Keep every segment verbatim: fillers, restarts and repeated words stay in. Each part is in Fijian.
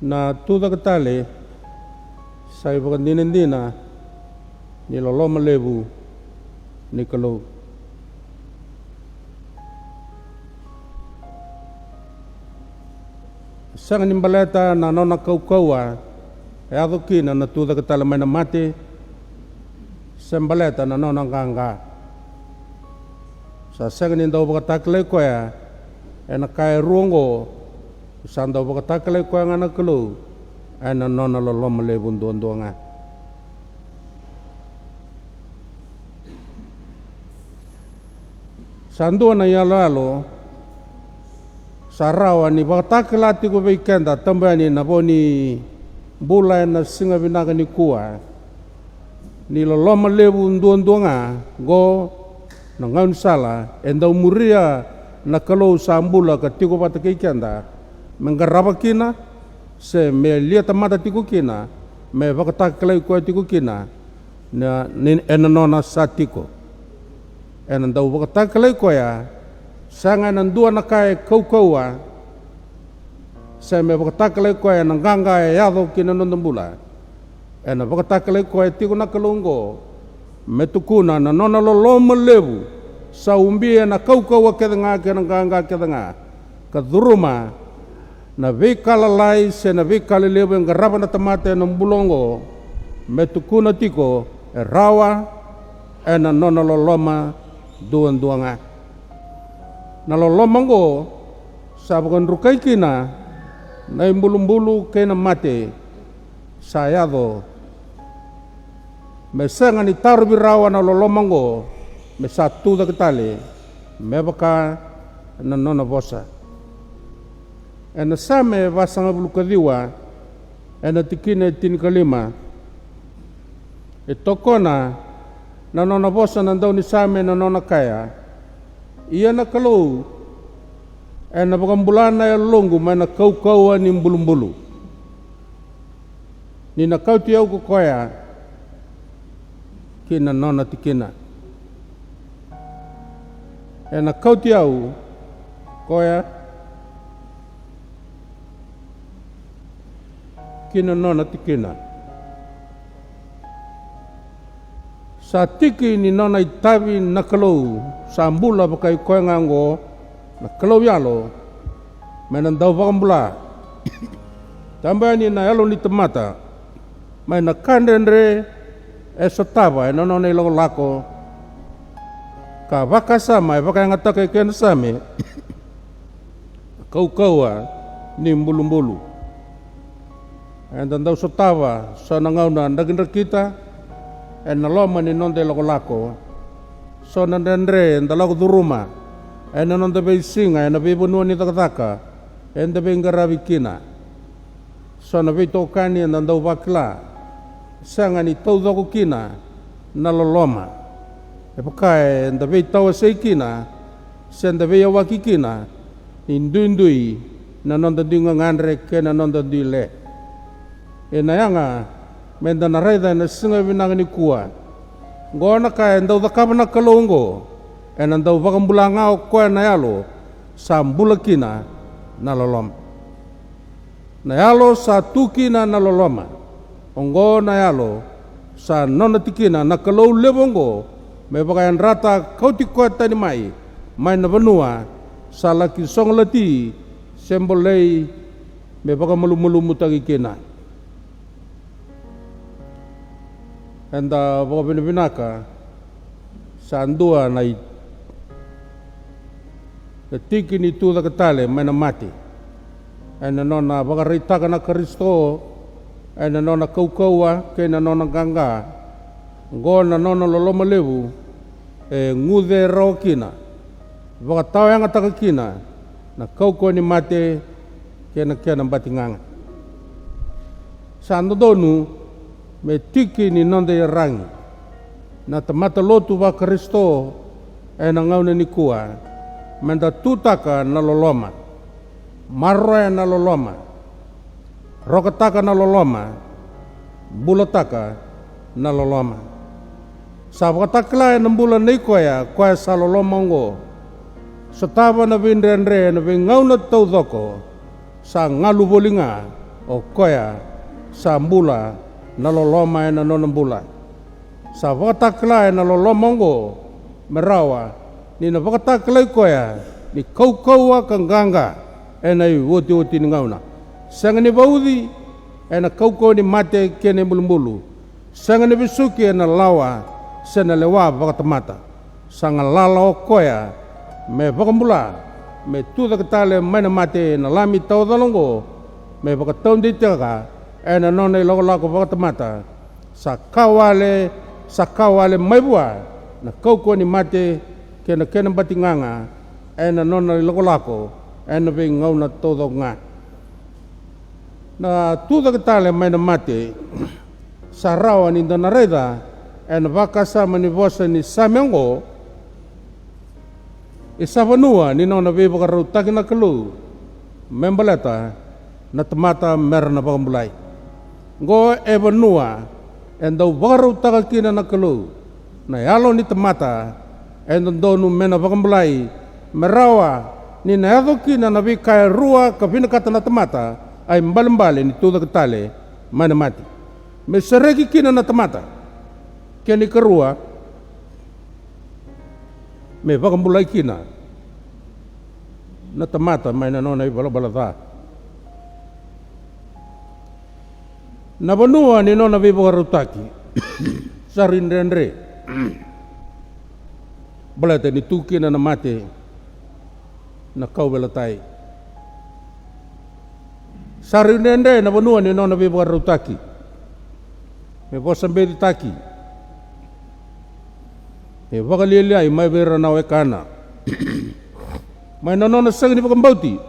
Na tucake tale sa ivakadinadina ni loloma levu ni Kalou. Sega ni baleta na nona kaukauwa e yaco kina na tucake tale mai na mate, se baleta na nona qaqa. Sa sega ni dau vakatakilai koya ena ka e rua oqo. Sa dau vakatakilai koya ga na Kalou ena nona loloma levu duadua ga. Sa dua na iyaloyalo sa rawa ni vakatakila tiko vei keda tabu yani na vo ni bula ena siga vinaka nikua, ni loloma levu duadua ga oqo na gaunisala e dau muria na Kalou sa bula ka tiko vata kei keda me qarava kina, se me lia tamata tiko kina, me vakatakilai koya tiko kina na, ni, ena nona sa tiko. Ena dau vakatakilai koya sega ena dua na ka e kaukauwa, se me vakatakilai koya ena qaqa e yaco ki na noda bula. Ena vakatakilai koya tiko na Kalou oqo me tukuna na nona loloma levu sa ubia ena kaukauwa kece ga kei na qaqa kece ga, ka curuma na veika lalai se na veika lelevu e qarava na tamata ena bula oqo, me tukuna tiko e rawa ena nona loloma duadua ga. Na loloma oqo sa vakadrukai kina na ibulubulu kei na mate sa yaco. Me sega ni tarovi rawa na loloma oqo me sa tucake tale, me vaka na nona vosa. Ena Same vasagavulu ka ciwa, ena tikina e tinikalima, e tokona na nona vosa na daunisame na nona kaya: Ia na Kalou ena vakabula na yaloqu mai na kaukauwa ni bulubulu, ni na kauti au ko koya ki na nona tikina. Ena kauti au koya ki na nona tikina. Sa tiki ni nona itavi na Kalou sa bula vakai koya ga oqo na Kalou Yalo, me na dau vakabula tabu yani na yalo ni tamata mai na ka dredre e sotava ena nona ilakolako, ka vakasama e vakayagataka eke na Same, kaukauwa ni bulubulu. Eda dau sotava so na gauna drakidrakita ena loma ni noda ilakolako, so na dredre eda lako curuma ena noda veisiga ena veivanua ni cakacaka eda veiqaravi kina. So na veitokani eda dau vakila sega ni taucoko kina na loloma, e vaka eda veitawasei kina se eda veiyawaki kina ni duidui na noda dui gagadre kei na noda dui le. Ena yaga meda na raica ena siga vinaka nikua, oqo na ka e dau cakava na Kalou oqo, ena dau vakabula ga o koya na yalo sa bula kina na loloma. Na yalo sa tu kina na loloma, oqo na yalo sa nona tikina na Kalou levu oqo, me vakayadrata kauti koya tani mai, mai na vanua sa laki sogolati se bolei me vakamalumalumutaki kina. Eda vakavinavinaka sa dua na i-, na tiki ni tucake tale mai na mate, ena nona vakaraitaka na Karisito ena nona kaukauwa kei na nona qaqa. Oqo na nona loloma levu e guce rawa kina, vakatawayagataka kina na kaukauwa ni mate kei na kena batigaga. Sa dodonu me tiki ni noda iyaragi na tamata lotu vaKarisito ena gauna nikua, meda tutaka na loloma, maroroya na loloma, rokataka na loloma, bulataka na loloma. Sa vakatakila ena bula nei koya, koya sa loloma oqo, sotava na veidredre ena veigauna taucoko, sa galu voli ga O koya sa bula na loloma ena nona bula. Sa vakatakila ena loloma oqo me rawa ni na vakatakilai koya ni kaukauwa ka qaqa ena iotioti ni gauna. Sega ni vauci ena kaukauwa ni mate kei na ibulubulu. Sega ni vesuki ena lawa se na lewa vakatamata. Sa galala o koya me vakabula, me tucake tale mai na mate na Lami taucala oqo, me vakataudeitaka ena nona ilakolako vakatamata. Sa ka wale, sa ka wale mai vua na kaukauwa ni mate kei na kena batigaga ena nona ilakolako ena veigauna taucoko ga. Na tucake tale mai na mate sa rawa ni da na raica ena vakasama ni vosa ni Same oqo. E sa vanua ni nona veivakarautaki na Kalou me baleta na tamata me ra na vakabulai. Oqo e vanua e dau vakarautaka kina na Kalou na yalo ni tamata e dodonu me na vakabulai, me rawa ni na yaco kina na veika e rua ka vinakata na tamata, a ibalebale ni tucake tale mai na mate. Me sereki kina na tamata, kena ikarua, me vakabulai kina na tamata mai na nona ivalavala ca. Na vanua ni nona veivakarautaki sa rui dredre, baleta ni tu kina na mate, na kauveilatai. Sa rui dredre na vanua ni nona veivakarautaki me vosabecitaki, me vakalialiai mai vei ira na wekana, mai na nona sega ni vakabauti.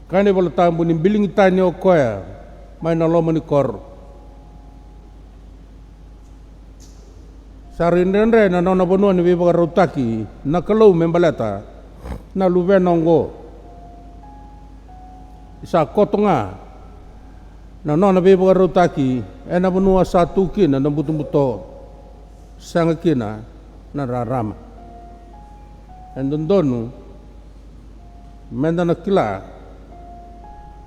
Kaya na iVola Tabu ni biligi tani o koya mai na loma ni koro. Sa rui dredre na nona vanua ni veivakarautaki na Kalou me baleta na luvena oqo. Sa koto ga na nona veivakarautaki ena vanua sa tu kina na butobuto, sega kina na rarama. E dodonu me da na kila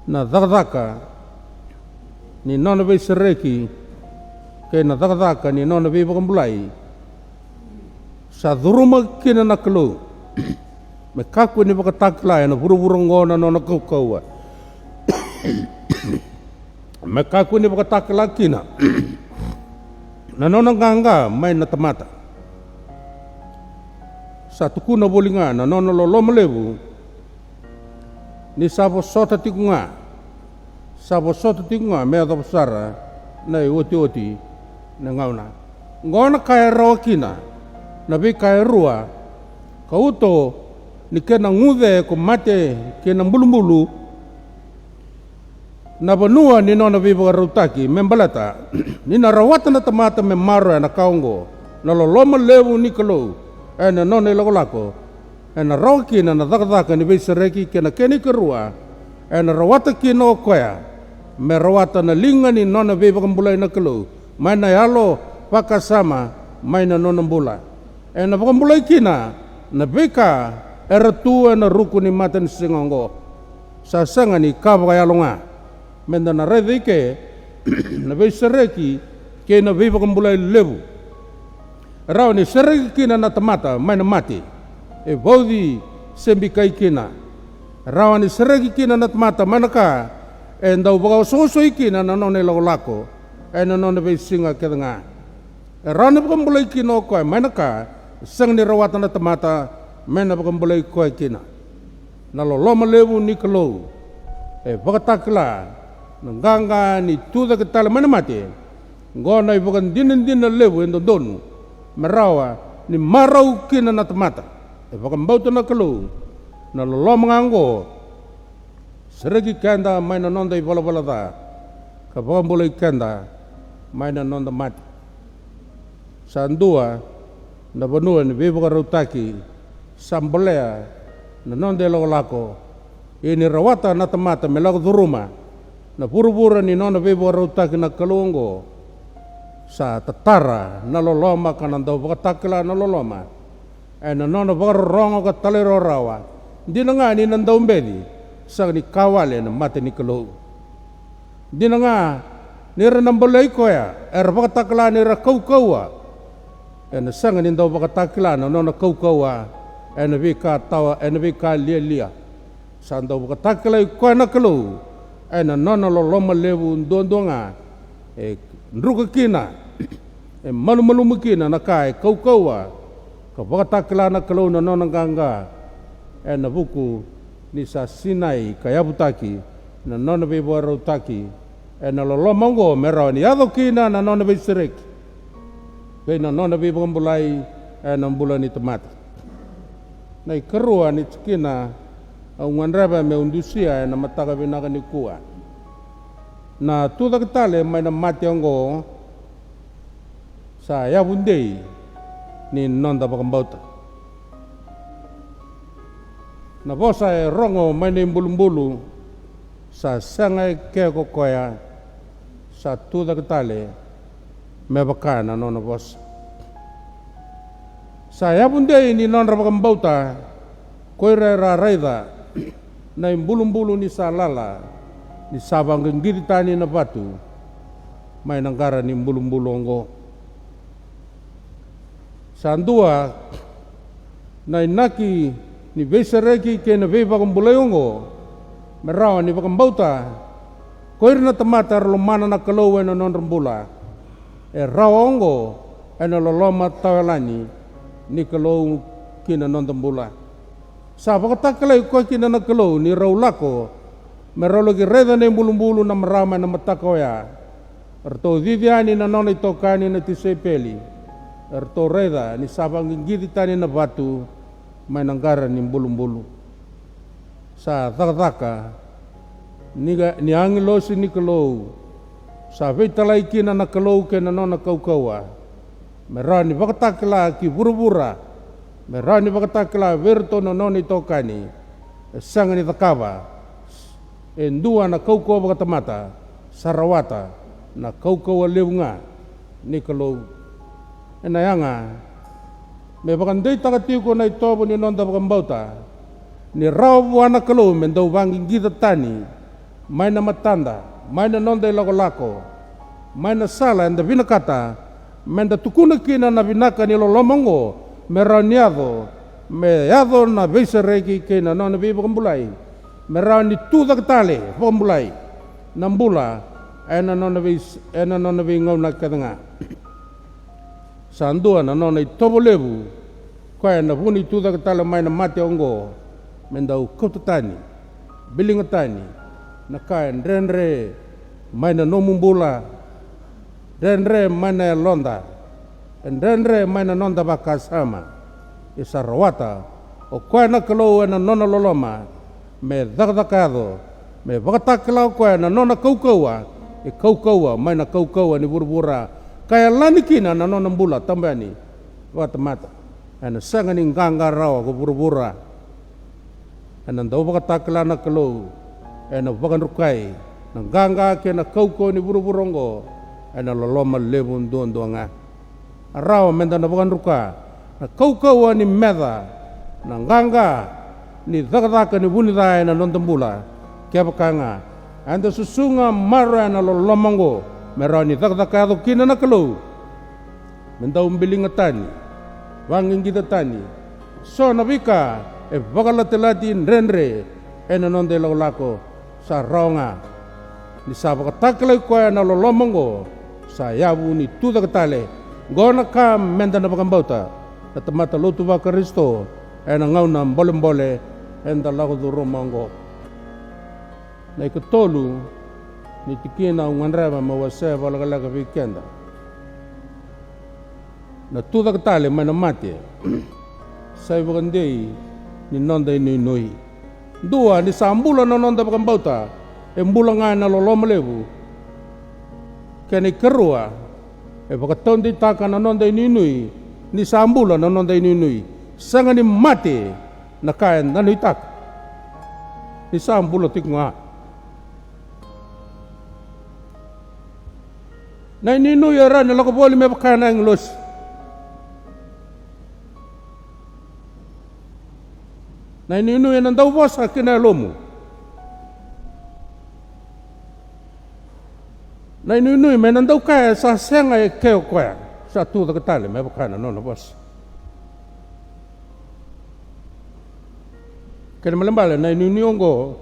na cakacaka ni nona veisereki kei na cakacaka ni nona veivakabulai. Sa curuma kina na Kalou me kakua ni vakatakila ena vuravura oqo na nona kaukauwa, me kakua ni vakatakila kina na nona qaqa mai na tamata. Sa tukuna voli ga na nona loloma levu ni sa vosota tiko ga, sa vosota tiko ga me yacova sara na iotioti ni gauna. Oqo na ka e rawa kina na veika e rua, ka uto ni kena guce ko mate kei na bulubulu. Na vanua ni nona veivakarautaki me baleta ni na rawata na tamata me maroroya na ka oqo, na loloma levu ni Kalou ena nona ilakolako. Ena rawa kina na cakacaka ni veisereki kei na kena ikarua, ena rawata kina o koya me rawata na liga ni nona veivakabulai na Kalou mai na yalo, vakasama, mai na nona bula. Ena vakabulai kina na veika era tu ena ruku ni matanisiga oqo. Sa sega ni ka vakayalo ga. Me da na raica i ke na veisereki kei na veivakabulai levu. E rawa ni sereki kina na tamata mai na mate e vauci se bikai kina. E rawa ni sereki kina na tamata mai na ka e dau vakaosoosoi kina na nona ilakolako ena nona veisiga kece ga. E rawa ni vakabulai kina o koya mai na ka e sega ni rawata na tamata me na vakabulai koya kina. Na loloma levu ni Kalou e vakatakila na qaqa ni tucake tale mai na mate. Oqo na ivakadinadina levu e dodonu me rawa ni marau kina na tamata. E vakabauta na Kalou, na loloma ga oqo sereki keda mai na noda ivalavala ca ka vakabulai keda mai na noda mate. Sa dua na vanua ni veivakarautaki sa bolea na noda ilakolako, ia ni rawata na tamata me lako curuma na vuravura ni nona veivakarautaki na Kalou oqo. Sa tatara na loloma ka na dau vakatakila na loloma ena nona vakarorogo ka talairawarawa. Dina ga ni na dau beci, sega ni ka wale na mata ni Kalou. Dina ga ni ra na bolei koya era vakatakila ni ra kaukauwa, ena sega ni dau vakatakila na nona kaukauwa ena veika tawa, ena veika lialia. Sa dau vakatakilai koya na Kalou ena nona loloma levu duadua ga, e druka kina, e malumalumu kina na ka e kaukauwa, ka vakatakila na Kalou na nona qaqa ena vuku ni sa sinai ka yavutaki na nona veivakarautaki ena loloma oqo me rawa ni yaco kina na nona veisereki kei na nona veivakabulai ena bula ni tamata. Na ikarua ni tikina au gadreva meu dusia ena mataka vinaka nikua. Na tucake tale mai na mate oqo sa yavu dei ni noda vakabauta. Na vosa e rogo mai na ibulubulu sa sega e ke ko koya, sa tucake tale me vaka na nona vosa. Sa yavu dei ni nodra vakabauta ko ira era raica na ibulubulu ni sa lala, ni sa vaqiqici tani na vatu mai na qara ni bulubulu oqo. Sa dua na inaki ni veisereki kei na veivakabulai oqo, me rawa ni vakabauta ko ira na tamata era lomana na Kalou ena nodra bula. E rawa oqo ena loloma tawayalani ni Kalou ki na noda bula. Sa vakatakilai koya kina na Kalou ni rau lako me rau laki raica na ibulubulu na marama ena mataka oya. Ratou cici yani na nona itokani na tisaipeli, ratou raica ni sa vaqiqici tani na vatu mai na qara ni bulubulu. Sa cakacaka ni, ni agilosi ni Kalou. Sa veitalai kina na Kalou kei na nona kaukauwa, me rawa ni vakatakila ki vuravura, me rawa ni vakatakila vei iratou na nona itokani. E sega ni cakava e dua na kaukauwa vakatamata, sa rawata na kaukauwa levu ga ni Kalou. Ena yaga me vakadeitaka tiko na itovo ni noda vakabauta, ni rawa vua na Kalou me dau vaqiqica tani mai na matada, mai na noda ilakolako, mai na sala eda vinakata meda tukuna kina na vinaka ni loloma oqo, me rawa ni yaco, me yaco na veisereki kei na nona veivakabulai, me rawa ni tucake tale vakabulai na bula ena nona vei, ena nona veigauna kece ga. Sa dua na nona itovo levu, koya ena vu ni tucake tale mai na mate oqo, me dau kauta tani, biliga tani na ka e dredre mai na nomu bula, dredre mai na yaloda, e dredre mai na noda vakasama. E sa rawata o koya na Kalou ena nona loloma me cakacaka yaco, me vakatakila o koya na nona kaukauwa, e kaukauwa mai na kaukauwa ni vuravura, ka yalani kina na nona bula tabayani vakatamata. Ena sega ni qaqa rawa ko vuravura. Ena dau vakatakila na Kalou, ena vakadrukai na qaqa kei na kaukauwa ni vuravura oqo ena loloma levu duadua ga. A rawa meda na vakadruka na kaukauwa ni meca, na qaqa ni cakacaka ni vunica ena noda bula. Kevaka ga eda susuga maroroya na loloma oqo, me rawa ni cakacaka yaco kina na Kalou, me dau biliga tani, vaqiqica tani so na veika e vakalatilati dredre ena noda ilakolako. Sa rawa ga ni sa vakatakilai koya na loloma oqo, sa yavu ni tucake tale. Oqo na ka meda na vakabauta na tamata lotu vaKarisito ena gauna bolebole eda lako curuma oqo. Na ikatolu ni tikina au gadreva meu wasea vakalekaleka vei keda. Na tucake tale mai na mate sa ivakadei ni noda inuinui. Dua, ni sa bula na noda vakabauta, e bula ga ena loloma levu. Kena ikarua, e vakataudeitaka na noda inuinui ni sa bula na noda inuinui. Sega ni mate na ka eda nuitaka, ni sa bula tiko ga. Na inuinui e rawa ni lako voli me vaka na agilosi. Na inuinui ena dau vosa ki na yalomu. Na inuinui mai na daukaya sa sega e ke o koya, sa tu cake tale me vaka na nona vosa. Kena ibalebale na inuinui oqo,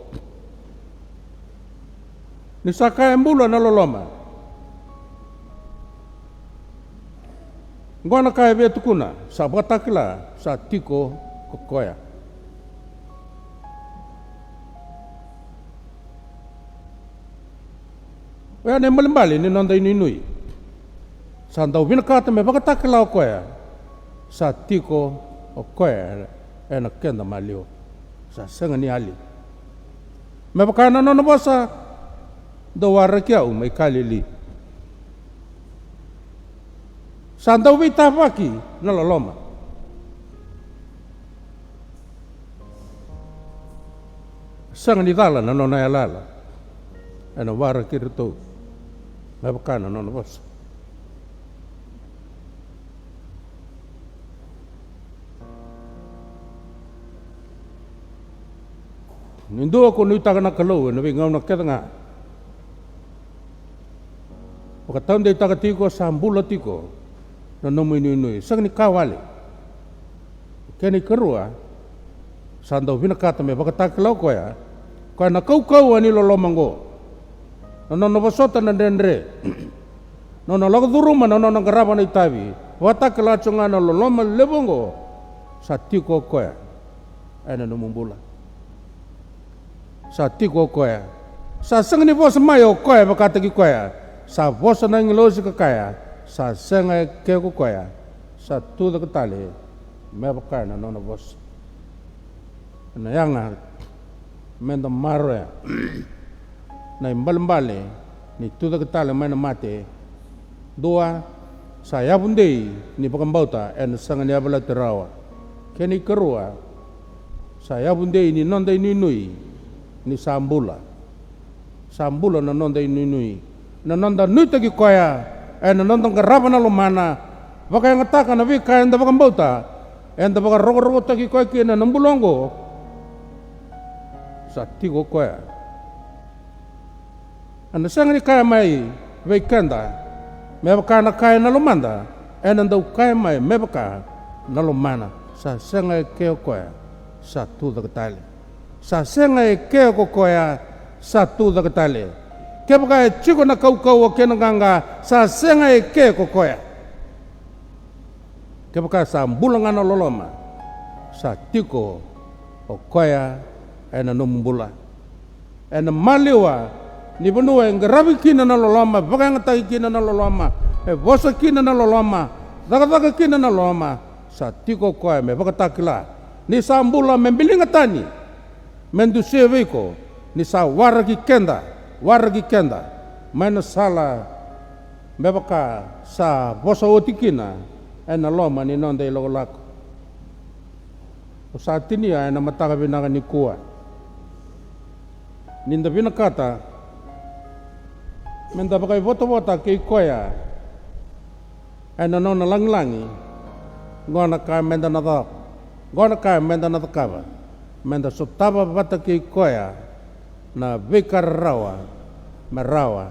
ni sa kaya e bula na loloma. Oqo na ka e via tukuna, sa vakatakila sa tiko ko koya. Oya na ibalebale ni noda inuinui. Sa dau vinakata me vakatakila o koya sa tiko o koya ena keda maliwa. Sa sega ni yali. Me vaka na nona vosa, dou waraki au mai Kalili. Sa dau veitavaki na loloma. Sega ni cala na nona yalayala. Ena waraki iratou me vaka na nona vosa. Ni dua ko nuitaka na Kalou ena veigauna kece ga, vakataudeitaka tiko sa bula tiko na nomu inuinui, sega ni ka wale. Kena ikarua, sa dau vinakata me vakatakila o koya, koya na kaukauwa ni loloma oqo. Na nona vosota na dredre. Nona lako curuma na nona qarava na itavi. Vakatakila tiko ga na loloma levu oqo. Sa tiko o koya ena nomu bula. Sa tiko o koya. Sa sega ni vosa mai o koya vakataki koya. Sa vosa na agilosi ka kaya, sa sega e ke ko koya. Sa tu cake tale me vaka na nona vosa. Ena yaga meda maroroya na ibalebale ni tucake tale mai na mate. Dua, sa yavu dei ni vakabauta ena sega ni yavalati rawa. Kena ikarua, sa yavu dei ni noda inuinui ni sa bula. Sa bula na noda inuinui, na noda nuitaki koya ena noda qarava na lomana, vakayagataka na veika eda vakabauta, eda vakarokorokotaki koya kina na bula oqo. Sa tiko koya. Ena sega ni kaya mai vei keda me vaka na kaya na lomada, ena dau kaya mai me vaka na lomana. Sa sega e ke o koya, sa tu cake tale. Sa sega e ke ko koya, sa tu cake tale. Kevaka e tiko na kaukauwa kei na qaqa, sa sega e ke ko koya. Kevaka sa bula ga na loloma, sa tiko o koya ena nomu bula. Ena maliwa ni vanua e qaravi kina na loloma, vakayagataki kina na loloma, e vosa kina na loloma, cakacaka kina na loloma, sa tiko o koya me vakatakila ni sa bula, me biliga tani, me dusia vei iko ni sa waraki keda, waraki keda mai na sala me vaka sa vosa oti kina ena loma ni noda ilakolako. O sa tinia ena mataka vinaka nikua, ni da vinakata me da vakaivotavota kei koya ena nona lagilagi. Qo na ka meda na cakava, qo na ka meda na cakava, meda sotava vata kei koya na veika rarawa me rawa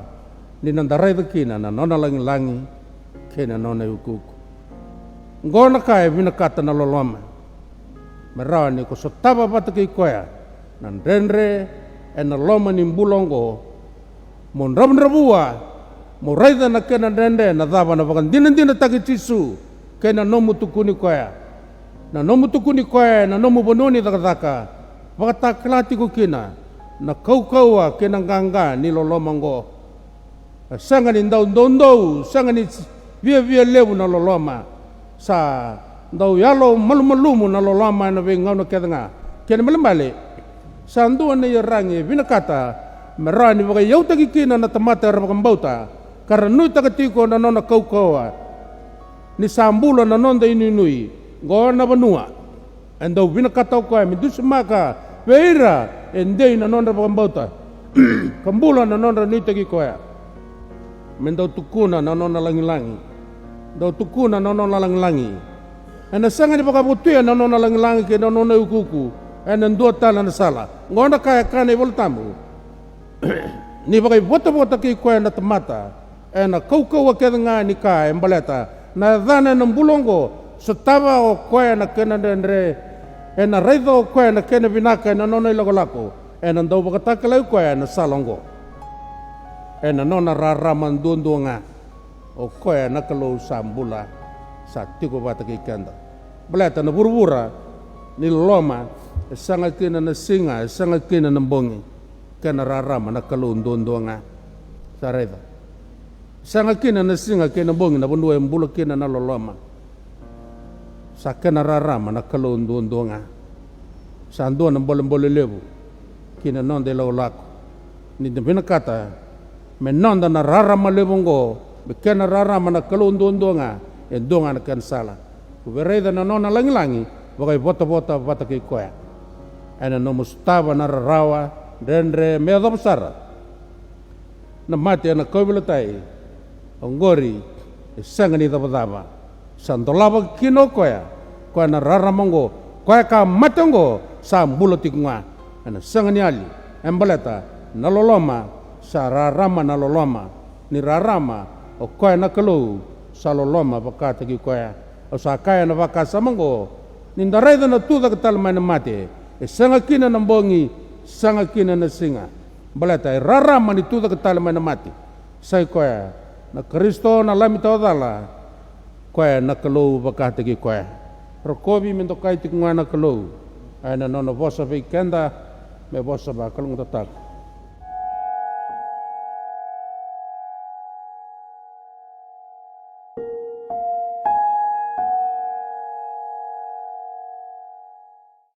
ni na da raica kina na nona lagilagi kei na nona iukuuku. Qo na ka e vinakata na loloma, me rawa ni ko sotava vata kei koya na dredre ena loma ni bula oqo. Mo dravudravua, mo raica na kena dredre, na cava na vakadinadinataki Jisu kei na nomu tukuni koya. Na nomu tukuni koya ena nomu vanua ni cakacaka, vakatakila tiko kina na kaukauwa kei na qaqa ni loloma oqo. E sega ni dau doudou, sega ni viavia levu na loloma. Sa dau yalo malumalumu na loloma ena veigauna kece ga. Kena ibalebale, sa dua na iyaragi e vinakata me rawa ni vakaiyautaki kina na tamata era vakabauta ka ra nuitaka tiko na nona kaukauwa ni sa bula na noda inuinui. Qo na vanua e dau vinakata o koya me dusimaka vei ira e dei na nodra vakabauta ka bula na nodra nuitaki koya. Me dau tukuna na nona lagilagi, dau tukuna na nona lagilagi. Ena sega ni vakavotuya na nona lagilagi kei na nona iukuuku ena dua tale na sala. Qo na ka e kaya na iVolatabu: ni vakaivotavota kei koya na tamata Ena kaukauwa kece ga ni ka e baleta na yacana ena bula oqo, sotava o koya na kena dredre, ena raica o koya na kena vinaka ena nona ilakolako, ena dau vakatakilai koya ena sala oqo. Ena nona rarama duadua ga, o koya na Kalou sa bula, sa tiko vata kei keda. Baleta na vuravura ni loloma, e sega kina na siga, e sega kina na bogi, kena rarama na Kalou duadua ga. Sa raica. Sega kina na siga kei na bogi na vanua e bula kina na loloma. Sa kena rarama na Kalou duadua ga. Sa dua na bolebole levu ki na noda ilakolako. Ni da vinakata me noda na rarama levu oqo, me kena rarama na Kalou duadua ga, e dua ga na kena sala. Ko vei raica na nona lagilagi, vakaivotavota vata kei koya. Ena nomu sotava na rarawa, dredre, me yacova sara na mate ena kauveilatai, oqori e sega ni cavacava. Sa dolava kina o koya, koya na rarama oqo, koya ka mate oqo, sa bula tiko ga. Ena sega ni yali, e baleta na loloma, sa rarama na loloma. Ni rarama o koya na Kalou, sa loloma vakataki koya. Au sa kaya ena vakasama oqo, ni da raica na tucake tale mai na mate, e sega kina na bogi, sega kina na siga. Baleta e rarama ni tucake tale mai na mate, sa i koya na Karisito, na Lami tawacala, koya na Kalou vakataki koya. Rokovi me dokai tiko ga na Kalou ena nona vosa vei keda, me vosa vakalougatataka.